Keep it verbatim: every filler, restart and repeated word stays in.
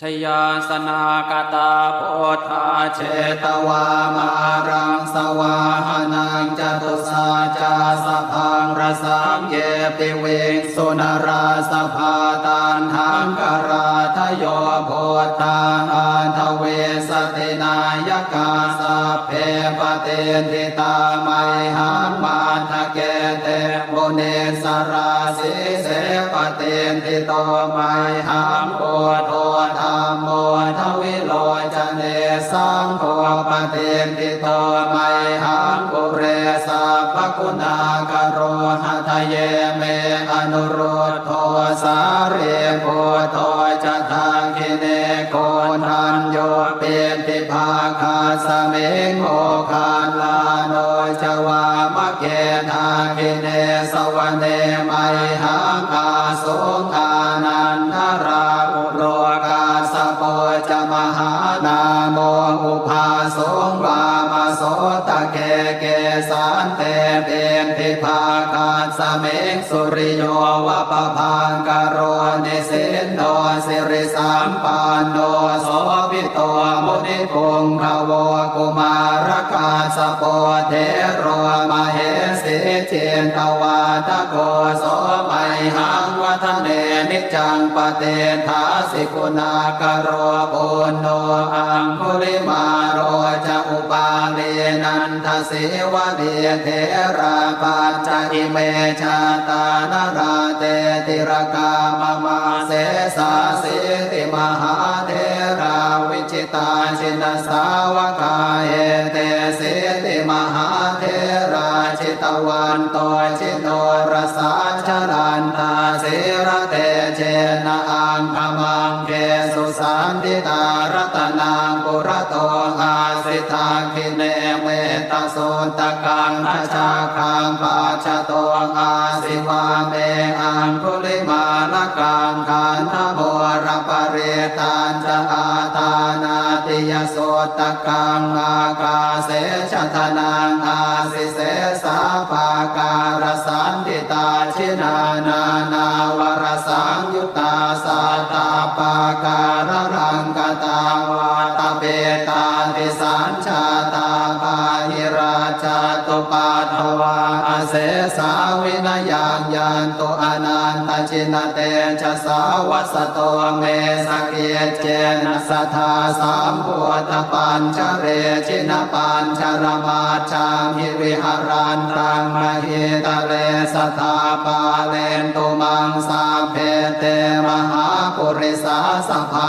Jayāsanāgatā buddhā jetvā māraṃ savāhanaṃ, catusaccāsabhaṃ rasaṃ ye piviṃsu narāsabhā. Taṇhaṅkarādayo buddhā aṭṭhavīsati nāyakā, sabbe patiṭṭhi tā mayhaṃ matthake te munissarā. Sīse patiṭṭhito mayhaṃ buddho dhammo dvilocane, saṅgho patiṭṭhito mayhaṃ ure sabbaguṇākaro. Hadaye me anurud dho sārīputto ca dakkhiṇe, koṇḍañño piṭṭhibhāgasmiṃ moggallāno ca vāmake. Dakkhiṇe savane mayhaṃ āsuṃ ānandarāhulo, kassapo ca mahānāmo ubhāsuṃ vāmasotake. Kesante piṭṭhibhāgasmiṃ suriyo va pabhaṅkaro, nisinno sirisampanno sobhito munipuṅgavo. Kumārakassapo thero mahesī cittavādako, so mayhaṃ vadane niccaṃ patiṭṭhāsi guṇākaro. Puṇṇo aṅgulimālo ca upālī nanda sīvalī, therā pañca ime jātā nalāṭe tilakā mama. Sesāsīti mahātherā vijitā jinasāvakā, etesīti mahātherā jitavanto jinorasā, jalantā sīlatejena aṅgamaṅgesu saṇṭhitā. Ratanaṃ purato āsi dakkhiṇe metta suttakaṃ, dhajaggaṃ pacchato āsi vāme aṅgulimālakaṃ. Khandhamoraparittañca āṭānāṭiyasuttakaṃ, ākāse chadanaṃ āsi sesā pākārasaṇṭhitā. Jinā nānāvarasaṃyut tā sattappākāralaṅkatā, vātapittādisañjātā bāhirajjhattupaddavā, asesā vinayaṃ yantu anantajinatejasā. Vasato me sakiccena sadā sambuddhapañjare, jinapañjaramaj jhamhi viharantaṃ mahītale, sadā pālentu maṃ sabbe te mahāpurisāsabhā.